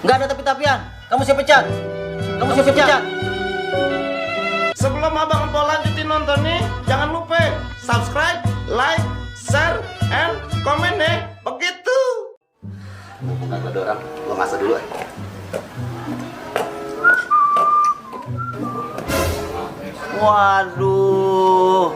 Nggak ada tapi-tapian. Kamu saya pecat. Kamu saya pecat. Sebelum abang Empok lanjutin nonton nih, jangan lupa subscribe, like, share, and komen deh. Begitu. Nggak ada orang. Gua masak dulu. Waduh.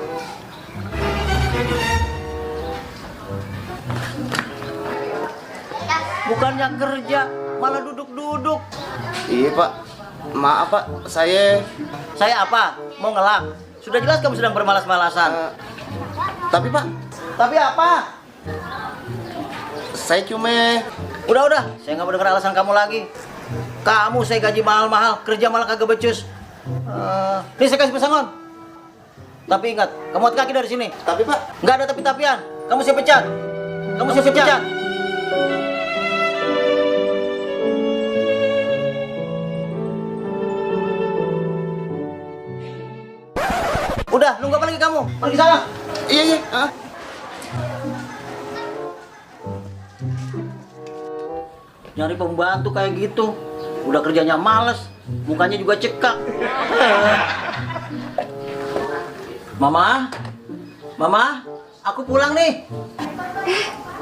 Bukannya kerja, malah duduk-duduk. Iya Pak, maaf Pak, saya Apa? Mau ngelak? Sudah jelas kamu sedang bermalas-malasan. tapi Pak, Tapi apa? saya cuma Udah, saya nggak mau dengar alasan kamu lagi. Kamu saya gaji mahal-mahal, kerja malah kagak becus. Nih saya kasih pesangon. Tapi ingat, kamu angkat kaki dari sini. tapi Pak, Nggak ada tapi-tapian. Kamu saya pecat. Kamu saya pecat. Udah, nunggu apa lagi kamu? Pergi sana. iya. Nyari pembantu kayak gitu. Udah kerjanya males, mukanya juga cekak. Mama, aku pulang nih.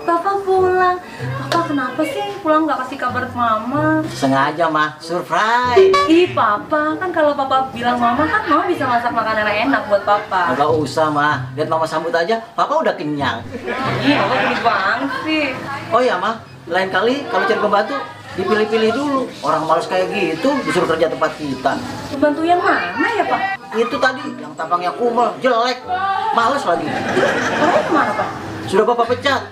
Papa pulang. Papa kenapa sih pulang nggak kasih kabar ke Mama? Sengaja, mah, surprise. Ih, Papa, kan kalau Papa bilang Mama kan Mama bisa masak makanan yang enak buat Papa. Nggak usah, mah. Lihat Mama sambut aja, Papa udah kenyang. Ih, Papa gini banget sih. Oh ya, mah, lain kali kalau cari pembantu dipilih-pilih dulu. Orang males kayak gitu disuruh kerja tempat kita. Pembantu yang mana ya, Pak? Itu tadi yang tampangnya kumel, jelek, males lagi. Orangnya kemana, Pak? Sudah Bapak pecat.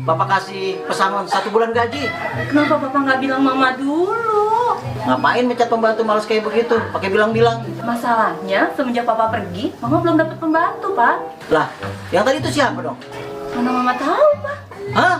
Bapak kasih pesangon 1 bulan gaji. Kenapa Papa nggak bilang Mama dulu? Ngapain mecat pembantu males kayak begitu? Pakai bilang-bilang. Masalahnya semenjak Papa pergi, Mama belum dapat pembantu, Pak. Lah, yang tadi itu siapa dong? Mana Mama tahu, Pak? Hah?